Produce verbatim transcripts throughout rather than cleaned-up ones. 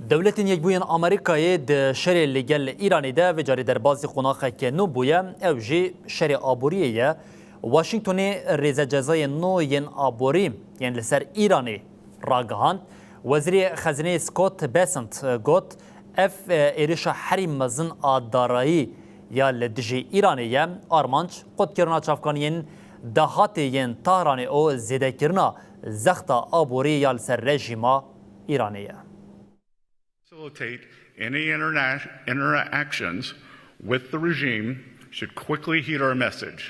Dewletên Yekbûyên Amerîkayê di şerê li gel Îranê de vê carî derbasî qonaxeke nû bûye, ew jî şerê aboriyê ye. Washingtonê rêze cezayên nû yên aborî yên li ser Îranê ragihand. Wezîrê Xezîneyê Scott Bessent got, ev, e, êrişa herî mezin a darayî ya li dijî Îranê ye. Armanc qutkirina çavkaniyên dahatê yên Tahranê û zêdekirina zexta aborî ya li ser rejîma Îranê ye. Facilitate any interna- interactions with the regime should quickly heed our message.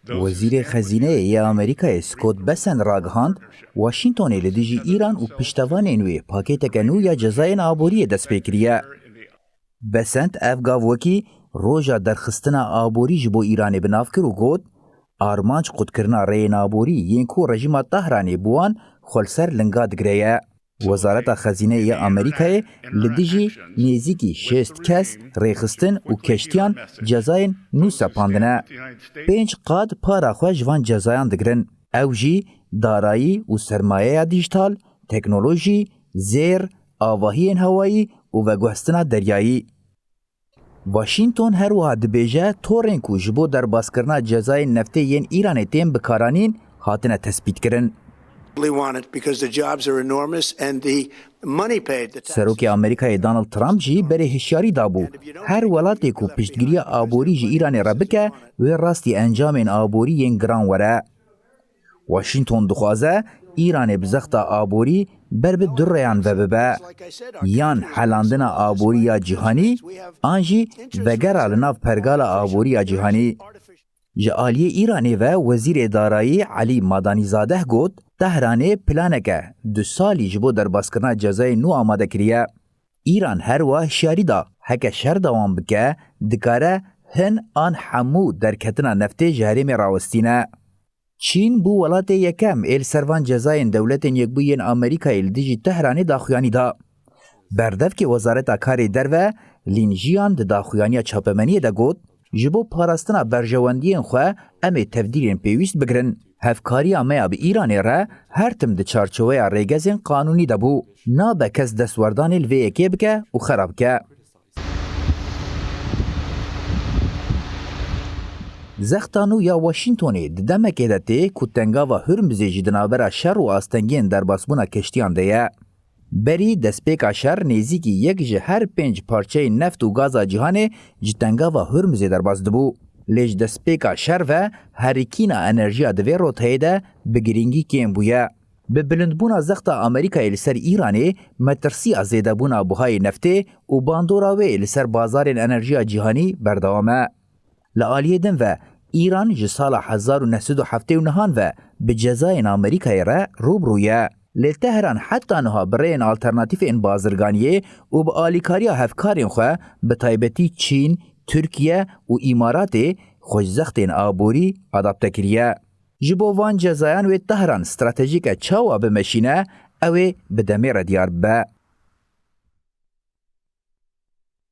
Those who Wezîrê stand with Xezîneyê yê Amerîkayê Scott Bessent ragihand, Washingtonê li dijî Îran û piştevanên wê pakêteke nû ya cezayên aboriyê dest pê kiriye. Bessent ev gav wekî roja derxistina aborî ji bo Îranê bi nav kir û got, armanc qutkirina rêyên aborî yên ku rejîma Tahranê bi wan xwe li ser linga digire ye. Wezareta Xezîneyê ya Amerîkayê li dijî nêzîkî şêst kes rêxistin û keştiyan cezayên nû sepandine. Pênc qat para xwe ji van cezayan digirin. Ew jî darayî û sermayeya dîjîtal, teknolojî, zêr, avahiyên hewayî û veguhestina deryayî. Washington her wiha dibêje torên ku ji bo derbaskirina cezayên neftê yên Îranê tên bikaranîn hatine tespîtkirin. Really want it because the jobs are enormous and the money paid. The tax- Serokê Amerîkayê Donald Trump jî berê hişyarî dabû, her welatê ku piştgiriya aborî ji Îranê re bike, wê rastî encamên aborî yên giran were. Washington dixwaze Îranê bi zexta aborî ber bi du rêyan ve bibe, yan helandina aborî ya cîhanî, an jî vegera li nav pergala aborî ya cîhanî. Ji aliyê Îranê ve Wezîrê Darayî Elî Madanîzadeh got, Tehranê planeke du salî ji bo derbaskirina cezayên nû amade kiriye. Îran her wiha hişyarî da, heke şer dewam bike, dikare hin an hemû derketina neftê ji herêmê rawestîne. Çîn bû welatê yekem ê li ser van cezayên Dewletên Yekbûyî yên Amerîkayê li dijî Tehranê daxuyanî da. Berdevkê Wezareta Karê Derve Lin Jian di daxuyaniya çapemeniyê de got, ji bo parastina berjewendiyên xwe em ê tevdîrên pêwîst bigirin. Hevkariya me ya bi Îranê re her tim di çarçoveya rêgezên qanûnî de bû. Nabe kes destwerdanê li vê yekê bike û xera bike. Zexta nû ya Washingtonê di demekê de tê ku tengava Hurmizê jî di navbera şer û astengiyên derbasbûna keştiyan de ye. Berî destpêka şer nêzîkî yek ji her pênc parçeyên neft û gaza cîhanê ji tengava Hurmizê derbas dibû. Lê ji destpêka şer ve herikîna enerjiya di vê roteyê de bi girîngî kêm bûye. Bi bilindbûna zexta Amerîkayê li ser Îranê, metirsiya zêdebûna buhayê neftê û bandora wê li ser bazarên enerjiya cîhanî berdewam e. Li aliyê din ve, Îran ji sala hezar û neh sed û heftê û nehan ve bi cezayên Amerîkayê re rû bi rû ye. Lê Tehran heta niha bi rêyên alternatîf ên bazirganiyê û bi alîkariya hevkarên xwe, bi taybetî Çîn, Tirkiye û Îmaratê, xwe ji zextên aborî adapte kiriye. Ji bo van cezayan wê Tehran stratejîke çawa bimeşîne, ew ê bi demê re diyar bibe.